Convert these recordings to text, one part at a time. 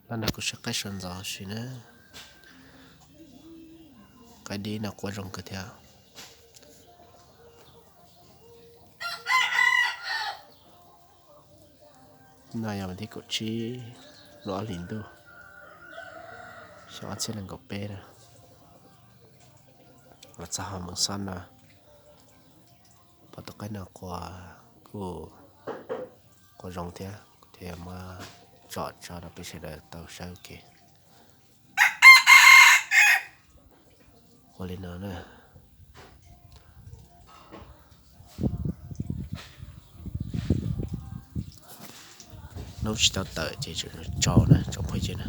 Los no kuv saib qaib sawv ntxov si na. Qaib dib no quaj zoo kawg thiab. No yog vas thib kaum tsib lub ob hlis ntuj xyoo ob txhiab nees nkaum peb na. Los txog hauv moos xob no, pom tus qaib no quaj kuj quaj zoo thiab, kuv thiaj muab tso tso rau peb sawv daws tau saib ua ke. Ua li no na. Hnub tsis tau tawm ces tso na tsoom phooj ywg na.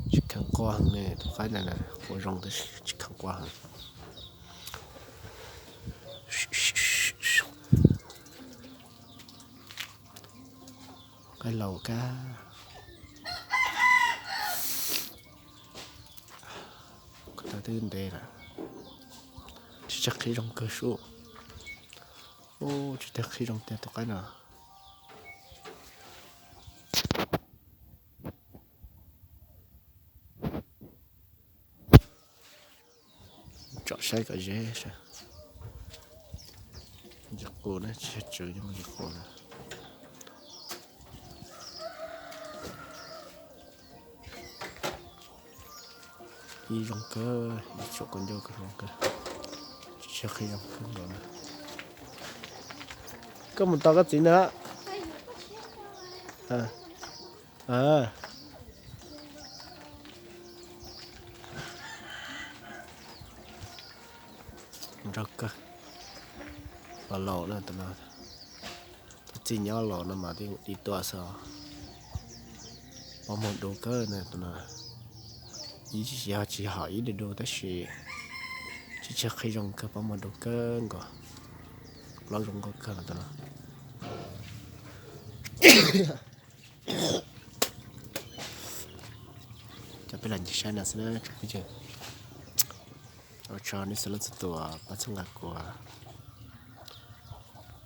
Tsis kheev quaj heev ne, tus qaib no na, quaj zoo tab sis tsis kheev quaj heev. Qaib laus kab. Ko taw twb ntev lawm. Tsis tshaj qhib zoo kawg sub. Ub, tsis tshaj qhib zoo tiag tus qaib no. Tsom saib kom ze saib. Ntsis qus na, tsis yog tswv, ntsis qus na. Ib zoo kawg, ib tsoom kua ncauj kawg zoo kawg. Tsis qhib zoo kawg nkaus na. Koj mus tos koj txiv na. Nrog kawg. Los laus na tus no. Tus txij nyob los no mas twb mus ib tuaj xwb. Pob muag du kawg na tus no. Ib tsis yog tsis hom ib daim du tab sis tsis tshaj qhib zoo kawg, pob muag du kawg nkaus. Plaub zoo nkauj kawg no tus no. Cov peb los ncig saib no xwb na tsoom phooj ywg. Ua tsaug nej txhua leej txhua tus pab txhawb nqa kuv